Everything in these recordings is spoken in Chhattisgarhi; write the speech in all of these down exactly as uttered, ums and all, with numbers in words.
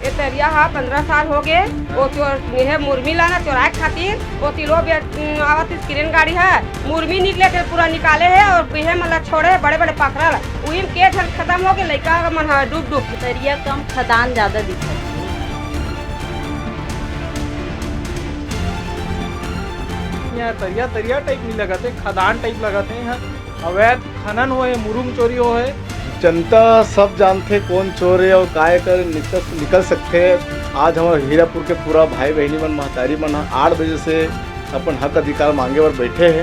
ये तरिया हा पंद्रह साल हो गे, वो चोर, ये मुरमी ला ना चोराए खातिर वो तिलो बे-, आवत इस किरेन गाड़ी है, मुरमी निकले ते पूरा निकाले है और बिहे मन ला छोड़े बड़े बड़े पकड़ल, उही में के झन खत्म हो गे, लइका मन हा डूब डूब के। तरिया कम, खदान ज्यादा दिखत। यहाँ तरिया, तरिया टाइप नहीं लगत है, खदान टाइप लगत है। यहाँ अवैध खनन होए, मुरुम चोरी होए। जनता सब जानथे कौन चोर है और काय कर निकल, निकल सकथे। आज हमर हीरापुर के पूरा भाई बहिनी मन, महतारी मन ह आठ बजे से अपन हक अधिकार मांगे बर बैठे हे।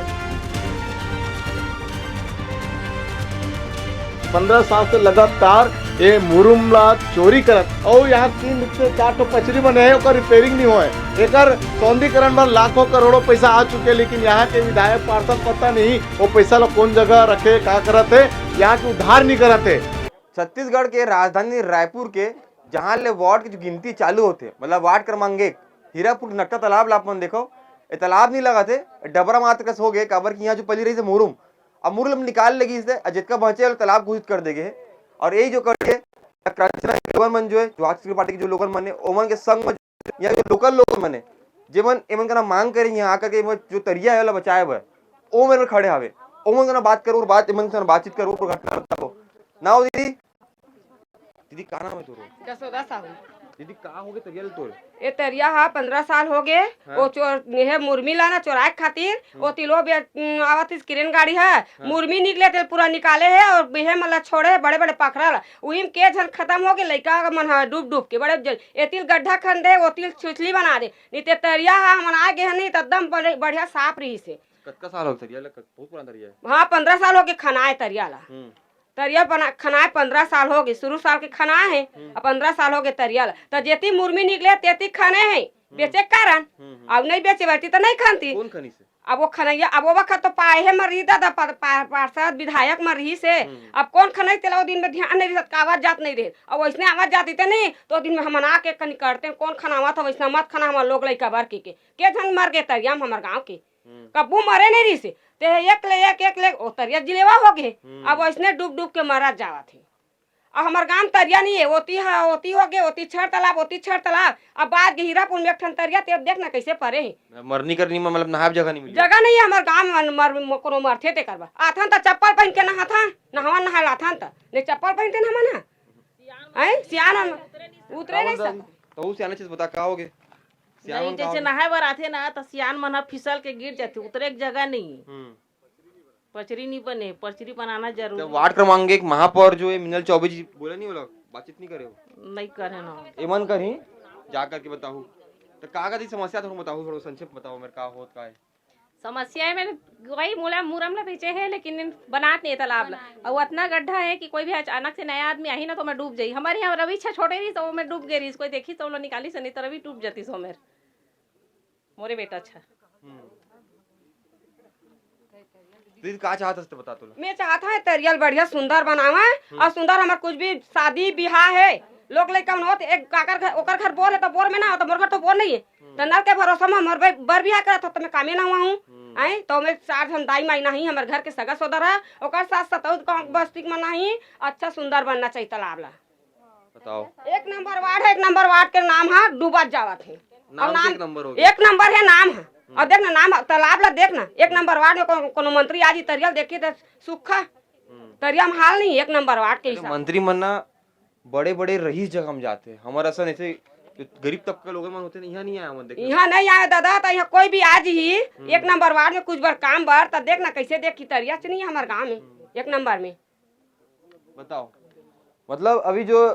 पंद्रह साल से लगातार ये मुरुम ला चोरी करत, और यहाँ तीन से चार ठो पचरी बने हैं, ओकर रिपेयरिंग नहीं होए। एकर सौंदर्यीकरण बर लाखों करोड़ों पैसा आ चुके, लेकिन यहाँ के विधायक पार्षद पता नहीं वो पैसा ला कौन जगह रखे, का करत है, यहाँ के उद्धार नहीं करत है। छत्तीसगढ़ के राजधानी रायपुर के जहाँ ले वार्ड के जो गिनती चालू होथे, मतलब वार्ड क्रमांक एक, हीरापुर नकटा तालाब ला अपन देखो, ये तालाब नहीं लगा थे, डबरा मात्र कस हो गए, काबर कि यहाँ जो पली रही से मुरुम, अब मुरुम निकाल लेगी इसे, और जितना बचे वाला तालाब घोषित कर देगे है। और यही जो करिए, क्रांति सेना के लोगन मन जो है, जो छत्तीसगढ़ पार्टी के जो लोगन मन है, ओमन के संग में या जो लोकल लोगन मन है, जेमन एमन करा मांग करे, यहाँ आकर के एमन जो तरिया है, वाला बचाए बर, ओमन खड़े हावे, ओमन करा बात करो और बात, एमन से बातचीत करो और घटना बताओ। ना हो दीदी, दीदी, का नाम है तोरो? जसोदा साहू। दीदी, का हो गए तरिया ले तोरे? ये तरिया हा पंद्रह साल हो गए। हाँ। वो चोर, ये मुरमी ला ना चोराए खातिर, हम्म। वो तिलो बे-, उम, आवत इस किरेन गाड़ी है, हाँ। मुरमी निकले ते पूरा निकाले है और बिहे मन ला छोड़े है बड़े बड़े पकड़ल। उही में के झन खत्म हो गए, लइका मन हा डूब डूब के बड़े ज-, एतिल गड्ढा खन दे, ओतिल छुछली बना दे। नहीं ते तरिया हा हमन आ गए हैं, नहीं तो एकदम बड़े, बढ़िया साफ रही से। कतका साल हो गए तरिया ला? कत-, बहुत पुराना तरिया है। हाँ, पंद्रह साल हो गए खनाए तरिया ला। हम्म। तरिया बना, खनाए पंद्रह साल हो गए, शुरू साल के खनाए है, हम्म। अब पंद्रह साल हो गए तरिया ला। त जेती मुरमी निकले, तेती खने है, हम्म। बेचे के कारण। हम्म, हम्म। अब नहीं बेचे बरती त नहीं खनती। कौन खनी से? अब वो खनैया, अब वो वक्त तो पाए है मर रही दादा, पा-, पा-, पार्षद, विधायक मर रही से। हम्म। अब कौन खनई तेला वो दिन में ध्यान नहीं रहत, का आवत जात नहीं रहे। अब वैसने आवत जाती ते नहीं, तो दिन में हमन आके कनी करते हैं, कौन खनावत है, वैसना मत खना, हमार लोग लइका बर के, के, के झन मर गए तरिया में हमार गाँव के। हम्म। कब्बू मरे नहीं रही से, ते एक ले एक, एक ले, ओ तरिया जिलेवा हो गए। हम्म। अब वैसने डूब डूब के मरत जावत है। अब हमार गांव तरिया नहीं है, ओती हा, ओती हो गए, ओती छर तालाब, ओती छर तालाब। अब बात के हीरापुर में एक ठन तरिया, ते देख ना कैसे परे है। मरनी करनी में मतलब नहाब जगह नहीं मिली। जगह नहीं है हमार गांव में, मर, म-, कोनो मरथे ते करबा। आथन त चप्पल पहन के नहाथन, नहावन नहा लाथन त। ने चप्पल पहन के नहावन ना। हैं? सियान मन उतरे नहीं सकते। तो सियान चीज बता, का हो गए? सियान नहीं, मन का जैसे हो गए? नहाए बर आथे ना, त सियान मन ह फिसल के गिर जाथे, उतरे के जगह नहीं है। हम्म। पचरी नहीं बने, पचरी बनाना जरूरी तो है। वार्ड क्रमांक एक महापौर जो है मिनल चौबे जी बोला नहीं, बोला, बातचीत नहीं करे हो? नहीं करे ना। एमन करही, जा करके बताहू। तो का का दी समस्या, थोड़ा बताहू, थोड़ा संक्षेप बताओ मेरे, का होत का है? समस्या है, मैंने वही मोला मुरम ला बेचे है, लेकिन बनात नहीं तालाब ला। और उतना गड्ढा है कि कोई भी अचानक से नया आदमी आही ना, तो मैं डूब जाई। हमारे यहाँ रवि छा छोटे रही, तो वो मैं डूब गई रही, कोई देखी तो वो लोग निकाली से, नहीं तो रवि डूब जाती सो मेर। मोरे बेटा अच्छा। हम्म। दीदी, का चाहत हस, तो बता तोला। मैं चाहत हूँ, तरिया ल बढ़िया सुंदर बनावा। हम्म। और सुंदर हमार कुछ भी शादी बिहाव है, लोग लइका मन होत, एक काकर घर, ओकर घर बोर है, तो बोर में ना हो, तो मोर घर तो बोर नहीं है। हम्म। तो नल के भरोसा में हमर बर, बर बिहाव करत हो, तो मैं कामे ना हुआ हूँ। हम्म। आए, तो मैं चार झन दाई माई नहीं, हमर घर के सगा सोदर है, ओकर साथ सतौत गाँव बस्ती में नहीं, अच्छा सुंदर बनना चाहिए तालाब ला। बताओ। एक नंबर वार्ड है, एक नंबर वार्ड के नाम है डूबत जावत है। नाम और से नाम एक नंबर हो गया। एक नंबर है नाम है। हम्म। और देख ना, नाम तालाब ला देख ना, एक नंबर वार्ड में को-, कोनो मंत्री आज ही तरिया ल देखिए तो सूखा। हम्म। तरिया में हाल नहीं, एक नंबर वार्ड के अरे हिसाब। मंत्री मन ना बड़े-बड़े रईस जगह में जाथे। हमर असन ऐसे जो गरीब तबका लोगन मन होथे ना, इहाँ नहीं आए हमन देखे। इहाँ नहीं आए दादा, तो इहाँ कोई भी आज ही हम्म। एक नंबर वार्ड में कुछ बार काम बर, तो देख ना कैसे देख की तरिया से नहीं है हमार गाँव में, हम्म। एक नंबर में। बताओ, मतलब अभी जो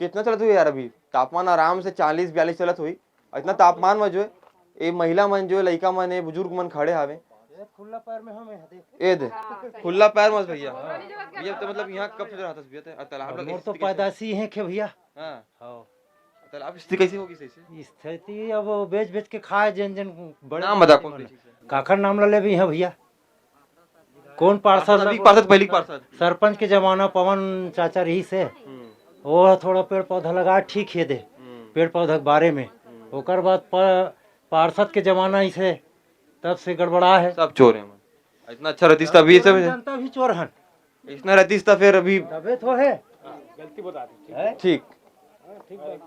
कितना चलत हुई यार, अभी तापमान आराम से चालीस बयालीस चलत हुई। इतना तापमान में जो है, ये महिला मन जो है, लइका मन है, बुजुर्ग मन खड़े हावे। ये खुला पैर में हम यहाँ देख। ए दे, खुला पैर में भैया। भैया तो मतलब यहाँ कब से रहत हस भैया ते? और तालाब लगे मोर तो स्थिति कैसे? पैदाशी है के भैया। हाँ। हाँ। तालाब स्थिति कैसे होगी सही से? स्थिति अब बेच बेच के खाए जेन जेन बड़े नाम बता, कौन मन। बेची से? काकर नाम ला लेबे यहाँ भैया? कौन पार्षद पार्षद, अभी लग-, पार्षद, पहली पार्षद। सरपंच के जमाना पवन चाचा रही से, हम्म। वो थोड़ा पेड़ पौधा लगा ठीक है दे, हम्म। पेड़ पौधा के बारे में। हम्म। ओकर बाद प-, पार्षद के जमाना इसे तब से गड़बड़ा है। सब चोर हैं। इतना अच्छा रहतीस तभी सब जनता भी चोर हन। इतना रहतीस त फिर अभी तबे तो है। गलती बता दी, ठीक है? ठीक।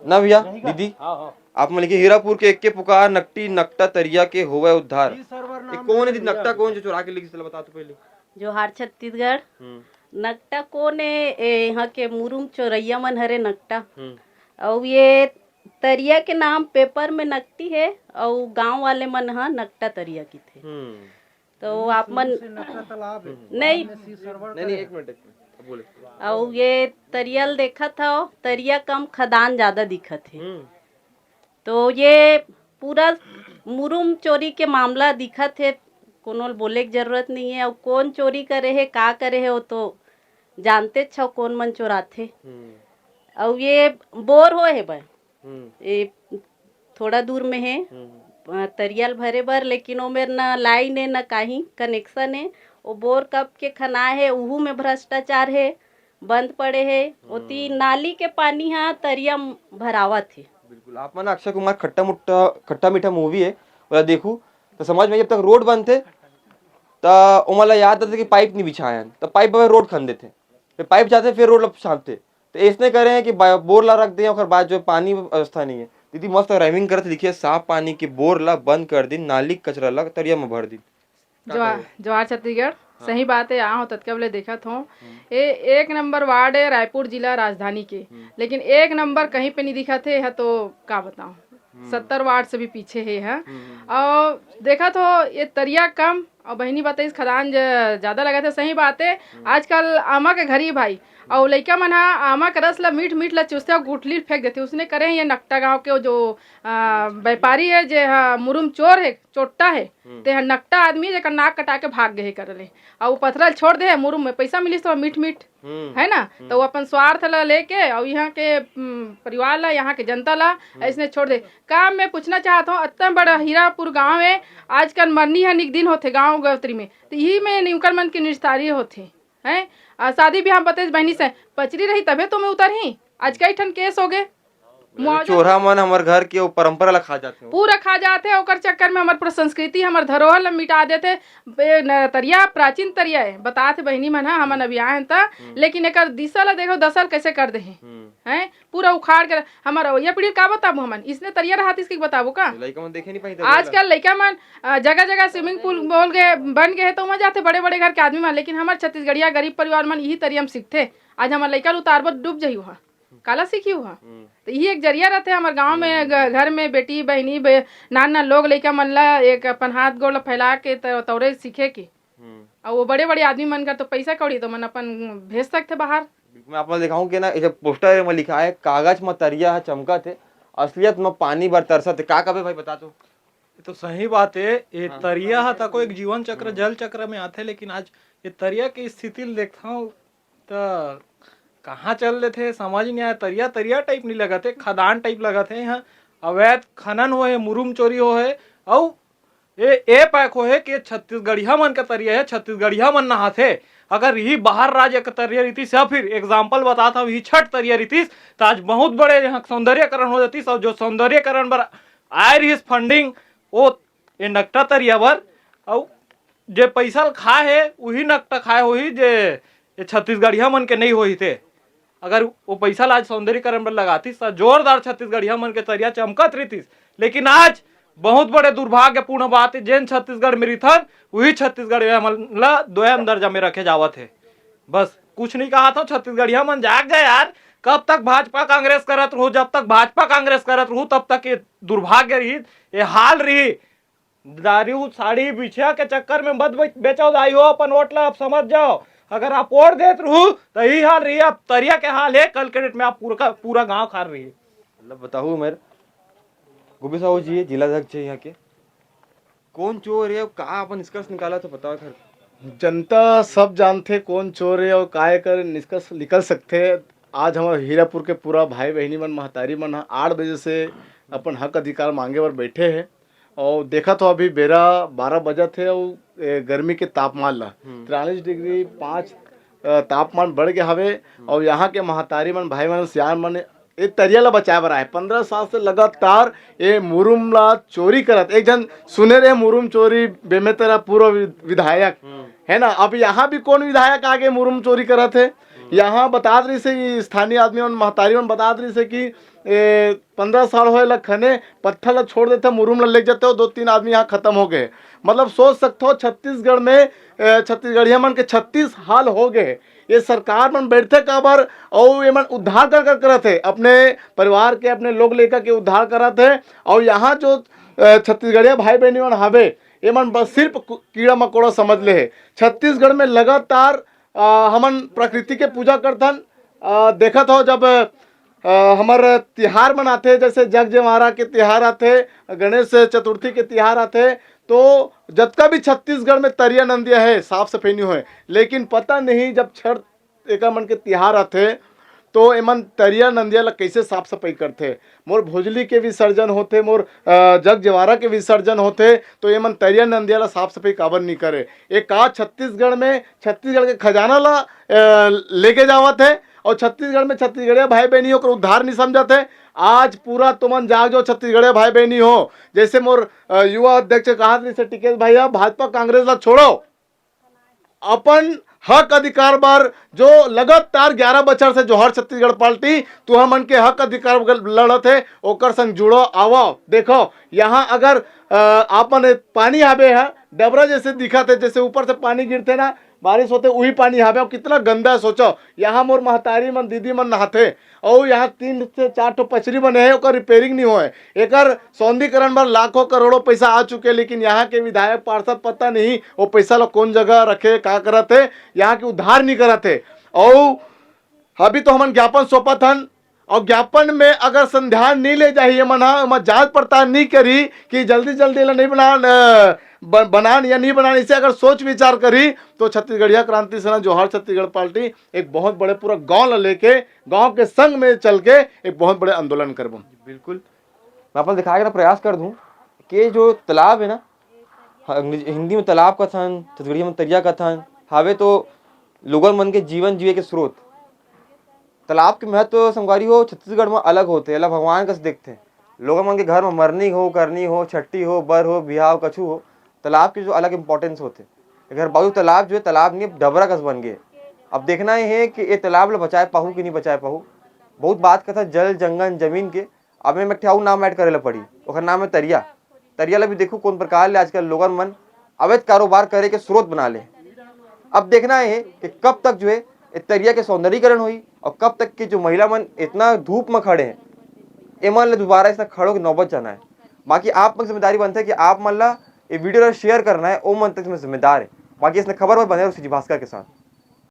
ना भैया, दीदी, हाँ, हाँ। आप मन लिखे, "हीरापुर के एक के पुकार, नकटी नकटा तरिया के होवय उद्धार।" ये कौन है दीदी, नकटा कौन जो चुरा के लिखिस, चला बता तो पहले। जोहार छत्तीसगढ़। हम्म। नकटा कौन है? ए, यहाँ के मुरुम चोरैया मन हरे नकटा। हम्म। अउ ये तरिया के नाम पेपर में नकटी है, अउ गांव वाले मन ह नकटा तरिया किथे। हम्म। तो आप मन से नकटा तालाब है। हम्म। नहीं। बाद में सी सरवर नहीं, नहीं, करे। एक मिनट, एक मिनट, अब बोले। अउ ये तरिया ल देखत हव, तरिया कम, खदान ज्यादा दिखत हे। हम्म। तो ये पूरा मुरुम चोरी के मामला दिखत हे, कोनो ल बोले के जरूरत नहीं है। अउ कौन चोरी करे हे, का करे हे, वो तो जानते छव कौन मन चोराथे। हम्म। अउ ये बोर होए हे भाई, हम्म। ये थोड़ा दूर में हे, हम्म। अ, तरिया ल भरे बर, लेकिन ओमेर न लाइन हे, न काही कनेक्शन हे। वो बोर कब के खनाए हे, उहू में भ्रष्टाचार हे, बंद पड़े हे। ओती हम्म। नाली के पानी ह तरिया म भरावत हे। बिल्कुल, आप मन अक्षय कुमार खट्टा मुट्टा, खट्टा मीठा मूवी हे, ओला देखू, त समझ में जब तक रोड बनथे, त ओमन ला याद आथे कि पाइप नहीं बिछाए हन, त पाइप बर रोड खन देथे, फिर पाइप जाथे, फिर रोड ला छापथे। त अइसने करे हे कि बा-, बोर ला रख दे, ओकर बाद जो पानी व्यवस्था नहीं है। दीदी मस्त राइमिंग करत लिखे, "साफ पानी के बोर ला बंद कर दिन, नाली के कचरा ला तरिया में भर दिन।" का जोहार, कहे? जोहार छत्तीसगढ़। हाँ। सही बात है, आ हो ततका बले देखत हो। हम्म। ए, एक नंबर वार्ड है रायपुर जिला राजधानी के, हम्म। लेकिन एक नंबर कहीं पे नहीं दिखत है, यह तो का बताऊं, हम्म। सत्तर वार्ड से भी पीछे है यह। हम्म, हम्म। और देखत हो, ये तरिया कम और बहिनी बताइस खदान ज-, ज्यादा लगत है, सही बात है। हम्म। आजकल आमा के घरी भाई, और लइका मन हा आमा के रस ला मीठ मीठ ला चूसथे और गुठली फेंक देथे। उसने करे हैं ये नकटा गांव के जो, आ, व्यापारी है, जे हा मुरुम चोर है, चोट्टा है, हम्म। ते ह नकटा आदमी जेकर नाक कटा के भाग गए कर ले, अउ वो पथरा ल छोड़ दे है, मुरुम में पैसा मिलिस तो मीठ मीठ, हम्म। है ना? हम्म। तो वो अपन स्वार्थ ला लेके अउ यहाँ के, हम्म, परिवार ला, यहाँ के जनता ला हम्म। ऐसने छोड़ दे। का मैं पूछना चाहत हूँ, अतना बड़ा हीरापुर गांव है, आजकल मरनी है निक दिन होथे गांव गवतरी में, तो यही में निमकर मन के निस्तारी होथे, हैं? आ, शादी ब्याह बतेज बहनी से पचरी रही तभे तो मैं उतरही। आज कई ठन केस हो गए, मुआवजा चोरहा मन हमर घर के वो परंपरा ला खा जाथे। पूरा खा जाथे, ओकर चक्कर में हमर पूरा संस्कृति, हमर धरोहर ला मिटा देथे। बे-, न-, तरिया प्राचीन तरिया है, बतात हे बहिनी मन ह, हमन हम्म। अभी आए हन त, हम्म। लेकिन एकर दिशा ला देखो, दशा ला कैसे कर दे हे, हम्म। हैं? पूरा उखाड़ के हमर ये पीढ़ी का बताबो हमन, इसने तरिया रहतिस कि बताबो का? लइका मन देखे नहीं पाही तरिया ला। आजकल लइका मन, अ, जगह-जगह swimming pool बोल गए, बन गए हे, तो वहाँ जाथे बड़े-बड़े घर के आदमी मन, लेकिन हमर छत्तीसगढ़िया गरीब परिवार मन इही तरिया में सीखथे। आज हमर लइका ल उतारबो, डूब जही वहाँ। काला सीखी हुआ? हम्म। तो यही एक जरिया रहते हमर गांव में, हम्म। ग-, घर में बेटी, बहनी, बे-, नान नान लोग, लइका मन ला एक अपन हाथ गोड़ ला फैला के त-, तौरे सीखे के। हम्म। और वो बड़े बड़े आदमी मन कर तो पैसा कौड़ी तो मन अपन भेज सकते बाहर। बिल्कुल, मैं आप लोग दिखाऊं कि ना, ये जो पोस्टर में लिखा है, "कागज में तरिया है चमकत है, असलियत में पानी बर तरसत है।" का कबे भाई, बता तो। ये तो सही बात है, ये हाँ। तरिया ह तको एक जीवन चक्र, हम्म। जल चक्र में आथे, लेकिन आज ये तरिया के स्थिति ल देखथंव त कहाँ चल लेथे, समझ नहीं आए। तरिया, तरिया type नहीं लगत हे, खदान type लगत हे। यहाँ अवैध खनन हो हे, मुरुम चोरी हो हे, अउ ए, ए पैक हो हे कि छत्तीसगढ़िया मन के तरिया हे, छत्तीसगढ़िया मन नहाथे। अगर यही बाहर राज्य के तरिया रहितिस, या फिर example बतात हव, यही छठ तरिया रहितिस, त आज बहुत बड़े यहाँ सौंदर्यकरण हो जातिस, और जो सौंदर्यकरण बर आए रहिस funding, वो ए नकटा तरिया बर, अउ जे पैसा ल खाए हे, उही नकटा खाए होही, जे ये छत्तीसगढ़िया मन के नहीं होही ते। अगर वो पैसा ला आज सौंदर्यीकरण बर लगातिस, त जोरदार छत्तीसगढ़िया मन के तरिया चमकत रहितिस। लेकिन आज बहुत बड़े दुर्भाग्यपूर्ण बात हे, जेन छत्तीसगढ़ में रहिथन, उही छत्तीसगढ़िया मन ला दोयम दर्जा में रखे जावत हे। बस कुछ नहीं कहा था, छत्तीसगढ़िया मन जाग जाए यार। कब तक भाजपा कांग्रेस करत रहू, जब तक भाजपा कांग्रेस करत रहू, तब तक ये दुर्भाग्य रही, ये हाल रही। दारू साड़ी बिछिया के चक्कर में मत बेच-, बेचो दाई हो अपन वोट ला, आप समझ जाओ। अगर आप वोट देत रहू, तो यही हाल रही, आप तरिया के हाल है, कल के डेट में आप पूरा का पूरा गांव खार रही। मतलब बताओ मेरे गोपी साहू जी, जिला अध्यक्ष है यहाँ के, कौन चोर है, का अपन निष्कर्ष निकाला तो बताओ खर। जनता सब जानथे कौन चोर है और काय कर निष्कर्ष निकल सकथे। आज हमर हीरापुर के पूरा भाई बहिनी मन, महतारी मन ह आठ बजे से अपन हक अधिकार मांगे बर बैठे हे। और देखत हो अभी बेरा बारह बजत हे और ए, गर्मी के तापमान ला हम्म। तिरालीस डिग्री पाँच, अ, तापमान बढ़ गया हवे। हम्म। और यहाँ के महतारी मन, भाई मन, सियान मन ए तरिया ला बचाए बर आए। पंद्रह साल से लगातार ए मुरुम ला चोरी करत, एक झन सुने रहे मुरुम चोरी बेमेतरा पूर्व वि-, विधायक, हम्म। है ना? अब यहाँ भी कौन विधायक आगे मुरुम चोरी करत हे? यहाँ बतात रहिस हे, स्थानीय आदमी मन, महतारी मन बतात रहिस हे कि ए, पंद्रह साल होए ला खने, पत्थर ला छोड़ देथे, मुरुम ला लेग जाथे, वो दो तीन आदमी यहाँ खत्म हो गए। मतलब सोच सकथो, छत्तीसगढ़ में ए, छत्तीसगढ़िया मन के छत्तीस हाल हो गए। ये सरकार मन बैठथे काबर? अउ ये मन उद्धार कर कर करत हे, अपने परिवार के, अपने लोग लेकर के उद्धार करत हे। अउ यहाँ जो ए, छत्तीसगढ़िया भाई बहनी मन हावे, ये मन बस सिर्फ कु- कीड़ा मकोड़ा समझ ले हे। छत्तीसगढ़ में लगातार अ, हमन प्रकृति के पूजा करथन। अ, देखत हो, जब अ, हमर तिहार मन आथे, जैसे जग जंवारा के तिहार आथे, गणेश चतुर्थी के तिहार आथे, तो जतका भी छत्तीसगढ़ में तरिया नंदिया है, साफ सफाई नहीं होए। लेकिन पता नहीं, जब छठ एकर मन के तिहार आथे, तो एमन तरिया नंदिया ला कैसे साफ सफाई करथे। मोर भोजली के विसर्जन होथे, मोर अ, जग जंवारा के विसर्जन होथे, तो एमन तरिया नंदिया ला साफ सफाई काबर नहीं करे? ये का छत्तीसगढ़ में, छत्तीसगढ़ के खजाना ला अ, लेके जावत है? और छत्तीसगढ़ में छत्तीसगढ़िया भाई बहनी ओकर उद्धार नहीं समझत है। आज पूरा तुमन जाग जाओ, छत्तीसगढ़िया भाई बहनी हो। जैसे मोर अ, युवा अध्यक्ष कहत रहिस हे टिकेश भैया, भाजपा कांग्रेस ला छोड़ो, अपन हक अधिकार बर जो लगातार ग्यारह बछर से जोहार छत्तीसगढ़ पार्टी तुहर मन के हक अधिकार बर लड़त है, ओकर संग जुड़ो, आवो। देखो, यहाँ अगर अ, आप मन पानी हावे है, डबरा जैसे दिखत है, जैसे ऊपर से पानी गिरथे ना, बारिश होथे, वही पानी हावे। अब कितना गंदा है, सोचो। यहाँ मोर महतारी मन, दीदी मन नहाथे, अउ यहाँ तीन से चार ठो पचरी बने है, ओकर रिपेयरिंग नहीं होए। एकर सौंदर्यीकरण बर लाखों करोड़ों पैसा आ चुके, लेकिन यहाँ के विधायक पार्षद पता नहीं वो पैसा ला कौन जगह रखे, का करत है, यहाँ के उद्धार नहीं करत है। अउ अभी तो हमन ज्ञापन सौंपत हन, और ज्ञापन में अगर संज्ञान नहीं ले जाही, ये मन ह, एमा जांच पड़ताल नहीं करी कि जल्दी जल्दी एला नहीं बनान, अ, ब-, बनान या नहीं बनान, इसे अगर सोच विचार करी, तो छत्तीसगढ़िया क्रांति सेना जोहार छत्तीसगढ़ पार्टी एक बहुत बड़े पूरा गांव ला लेके, गांव के संग में चल के एक बहुत बड़े आंदोलन करबो। बिल्कुल, मैं अपन दिखाए के ना प्रयास कर दूं कि जो तालाब है ना, ह-, अंग्रेजी, हिंदी में तालाब कथन, छत्तीसगढ़ी में तरिया कथन, हावे तो लोगन मन के जीवन जीवे के स्रोत। तालाब के महत्व, संगवारी हो, छत्तीसगढ़ में अलग होथे, एला भगवान कस देखथे। लोगन मन के घर में मरनी हो, करनी हो, छट्टी हो, बर हो, बिहाव, कछु हो, तालाब के जो अलग इंपॉर्टेंस होथे। एकर बाजू तालाब जो है, तालाब नहीं, डबरा कस बन गए। अब देखना ये है कि ये तालाब ला बचाए पाहू कि नहीं बचाए पाहू। बहुत बात कथा जल, जंगल, जमीन के। अब मैं एक ठे अउ नाम ऐड करे ला पड़ी, ओकर नाम है तरिया। तरिया ला भी देखू कौन प्रकार ले आजकल लोगन मन अवैध कारोबार करे के स्रोत बना ले। अब देखना है कि कब तक जो है ये तरिया के सौंदर्यीकरण होई और कब तक के जो महिला मन इतना धूप में खड़े हैं, एमन ले दोबारा इसने खड़ो की नौबत जाना है। बाकी आप मन के जिम्मेदारी बनता है कि आप मन ला ये वीडियो ला शेयर करना है, ओ मन तक मैं जिम्मेदार है। बाकी इसने खबर पर बने रहो सीजी भास्कर के साथ।